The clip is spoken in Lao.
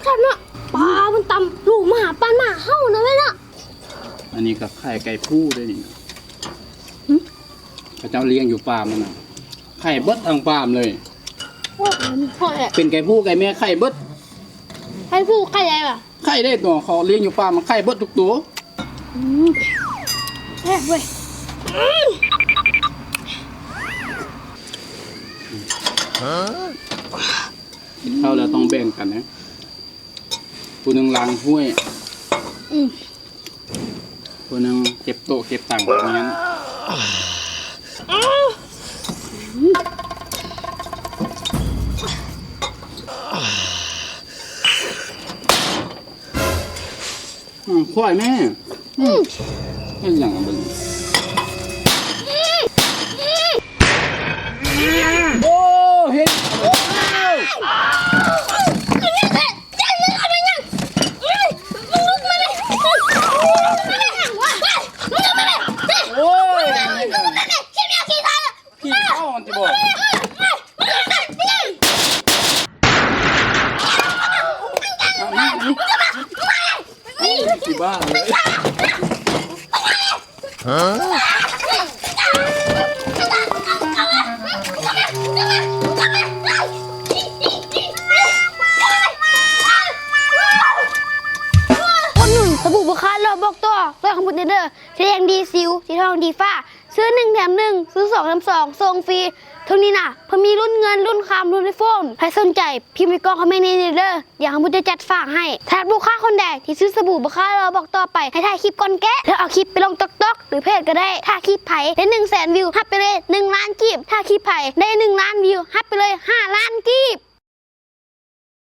ແຊບເນາະ ປາມັນຕຳລູກມະຫາປັນມະຫາເຫົ່ານະເວີຍເນາະ. ອັນນີ້ກໍໄຂ່ໄກ່ຜູ້ເດ້ນີ້ ຫຶ ເຂົາເຈົ້າລ້ຽງຢູ່ຟາມຫັ້ນນະ ໄຂ່ເບິດທັງຟາມເລີຍ. ໂອ້ຍ ເປັນໄກ່ຜູ້ໄກ່ແມ່ໄຂ່ເບິດ ໄຂ່ຜູ້ໄຂ່ໃຫຍ່ຫວາ? ໄຂ່ໄດ້ຕົວ ເຂົາລ້ຽງຢູ່ຟາມມັນໄຂ່ເບິດທຸກຕົວ. ອືມ ແຊບເວີຍ ອືມ ກິນເຂົ້າແລ້ວຕ້ອງແບ່ງກັນນະ ຜູ້ໜຶ່ງລ້າງຖ້ວຍ ອືມ ຜູ້ໜຶ່ງເກັບໂຕະເກັບຕັ່ງແມ່ນ. ອືມ ຂ້ອຍແມ່ ອືມ ເຮັດຫຍັງເບິ່ງ ໂອ້ ເຮັດ ໂອ້ຍ ຜີເຂົ້າຫັ້ນຕິບໍ່? ຊິບ້າເລີຍ. ອຸດໜູນສະບູ້ບຸກຄາຫຼໍ່ບອກຕໍ່ ຊ່ວຍຄຳພຸດແດ່ເດີ ສີແດງດີສິວ ສີທອງດີຟ້າ ຊື້ໜຶ່ງແຖມໜຶ່ງ ຊື້ສອງແຖມສອງ ສົ່ງຟຣີ. ເທົ່ານີ້ນະ ເພິ່ນມີລຸ້ນເງິນ ລຸ້ນຄຳ ລຸ້ນໄອໂຟນ. ໃຜສົນໃຈ ພິມໃນກ່ອງຄອມເມັນນີ້ເດີ ດຽວຄຳພຸດຈະຈັດຝາກໃຫ້. ຖ້າບຸກຄາຄົນໃດທີ່ຊື້ສະບູ້ບຸກຄາຫຼໍ່ບອກຕໍ່ໄປ ໃຫ້ຖ່າຍຄລິບກ່ອນແກະ ແລ້ວເອົາຄລິບໄປລົງ TikTok ຫຼືເພຈກໍໄດ້. ຖ້າຄລິບໃຜໄດ້ໜຶ່ງແສນວິວ ຮັບໄປເລີຍໜຶ່ງລ້ານກີບ. ຖ້າຄລິບໃຜໄດ້ໜຶ່ງລ້ານວິວ ຮັບໄປເລີຍຫ້າລ້ານກີບ.